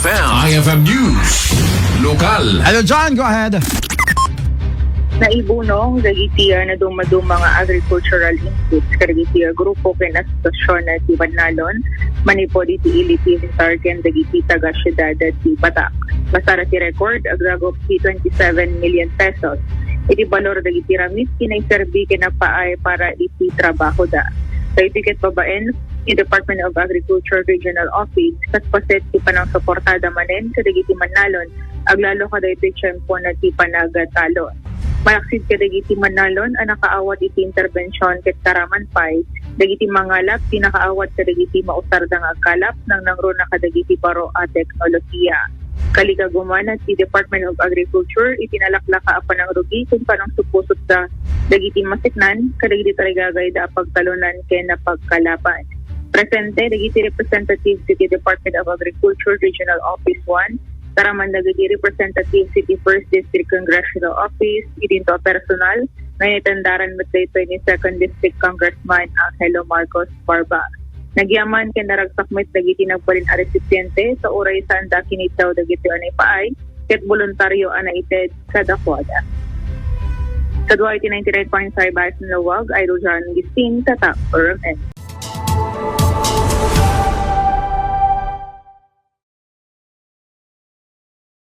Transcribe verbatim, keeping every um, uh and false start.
I F M News. Lokal. Hello, John. Go ahead. Naibunong dagiti, ah, nadumaduma nga agricultural inputs kadagiti, ah, grupo ken asosiasion ti Bannalon manipud iti ili ti hektar ken dagiti taga-siudad ti Batac. Basar ti record, agdagop ti twenty-seven million pesos iti balor dagiti ramit ti naiserbi ken napaay para iti trabahoda. Daytoy ket babaen ti Department of Agriculture Regional Office, kaspaset ti panangsuportada manen kadagiti Bannalon, aglalo kadaytoy tiempo na ti panagatalon. Malaksid kadagiti Bannalon a nakaawat iti interbension ket karaman pay dagiti mangalap ti nakaawat kadagiti mausarda nga agkalap nangnangruna kadagiti baro a teknolohiya. Kalikagumana ti Department of Agriculture iti nalaklaka a panangrugi ken panangsuppusotda dagiti masiknan kadagiti tarigagayda a pagtalonan ken napagkalapan. Presente dagiti representatives iti Department of Agriculture Regional Office one, saraman dagiti representatives iti First District Congressional Office, idinto a personal, nga inatendaran met daytoy ni Second District Congressman Angelo Marcos Barba. Nagyaman ken naragsak met dagiti nagbalin a resipiente sa uray saanda kiniddaw dagiti a naipaay ket boluntario a naited kadakuada. Kadua iti ninety-nine point five F M Lawag, Idol John Gisting, Tatak, R M N.